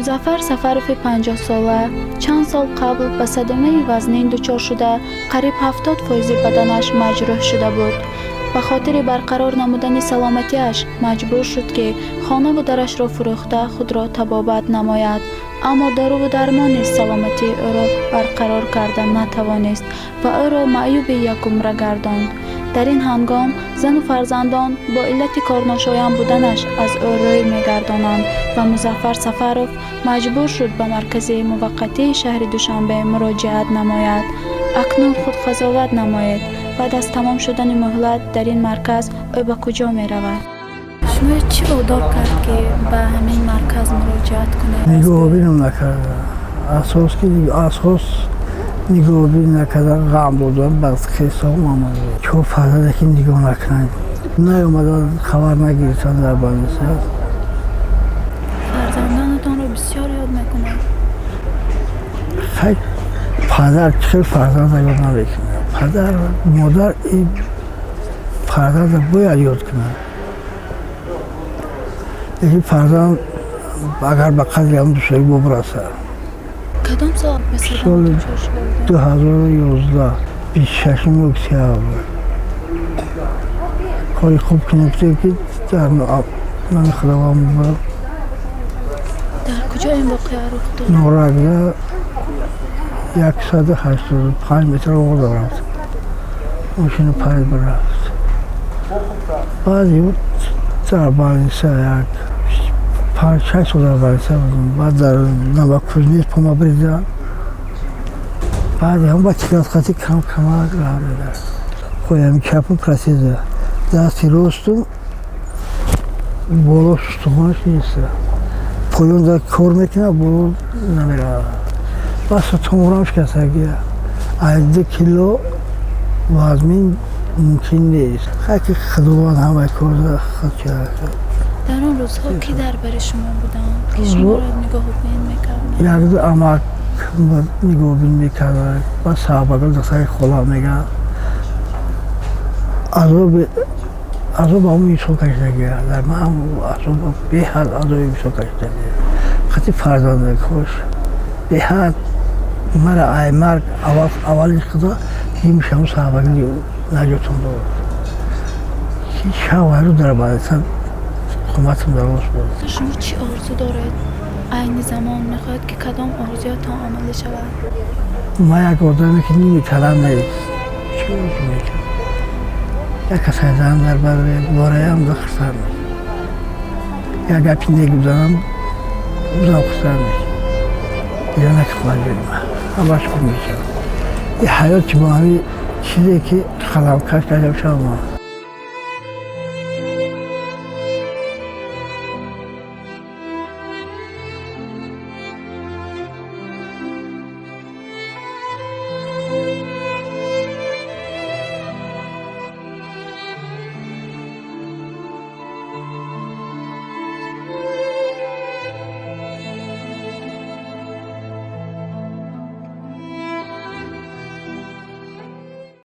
Музаффар Сафарови 50-сола чанд сол қабл ба садамаи вазнин дучор шуда, қариб 70 фоизи баданаш маҷрӯҳ шуда буд. Ба хотири барқарор намудани саломатиаш маҷбур шуд, ки хонаву дарашро фурӯхта, худро табобат намояд. Аммо доруву дармон низ саломатии ӯро барқарор карда натавонист ва ӯро маъюби якумра гардонд. Дар ин ҳангом зану фарзандон бо иллати корношоям буданаш аз ӯ рӯй мегардонанд ва Музаффар Сафаров маҷбур шуд ба маркази муваққатии шаҳри Душанбе муроҷиат намояд. Акнун худ қазоват намоед: баъд аз тамом шудани муҳлат дар ин марказ ӯ ба куҷо меравад? Шумо чӣ водор кард, ки ба ҳамин марказ муроҷиат кунед? Нигоҳубинам накарда, асос ки асос нигоҳубин накарда, ғам додан ба хисом омада. Чор фарзанде ки нигоҳ накунанд, наомада, хабар нагирифтан дар больница. Фарзандонатонро бисёр ёд мекунед? Хай, падар чӣ хел фарзанда ёд намекунад? Падар, модар фарзанда бояд ёд кунад. Лекин фарзанд агар ба қадри ҳам дусои бобрасад. Кадом сол ба садама Соли дучор шуда будед? 2011, 26-уми октябр. Кори хуб кунем, ки дар номи Худованд муборак. Дар куҷо ин воқеа рух дод? Норакда, 185 метр оғоза рафт, мошина парид, рафт. Баъди дар больница як 5-6 сол дар больница будем. Баъд дар Новокузнец пома бридан. Баъди ҳам ба тикатқати кам камак раҳ медад. Поями чапу протеза, дасти ростум боло устухонаш нест, поён дар кор мекунад, боло намеравад. Бас туморам шикастагия, аз 2 кило вазмин мумкин нест. Хай, ки Худованд ҳамаи кор худ кард. Дар он рӯзҳо кӣ дар бари шумо буданд, ки шуморо нигоҳубин мекарданд? Якду амак нигоҳубин мекард. Ба саҳобагон дастаи хола мегӯяд, азоби азоб ҳамун инсон кашидагия. Дар ман азоб, беҳад азоби бисёр кашидагия. Хати фарзандакош беҳад мара ай марг аввали худо ҳимшам саҳобагӣ наҷотам дод. Шав ҳарӯз дар больница қоматам дароз буд. Шумо чӣ орзу доред айни замон? Мехоҳед, ки кадом орзуятон амалӣ шавад? Ман як одаме ки ними талаб нест, чӣ орзу мекунам? Як касай зан дар бар бораям да хурсанд мешавам. Як гапи нек бизанам, узам хурсанд мешавам. Дигар накихоҳад, ҳамаш хуб мешавад. И ҳаёт чи бо ҳамин чизе ки қаламкаш кардам шавам.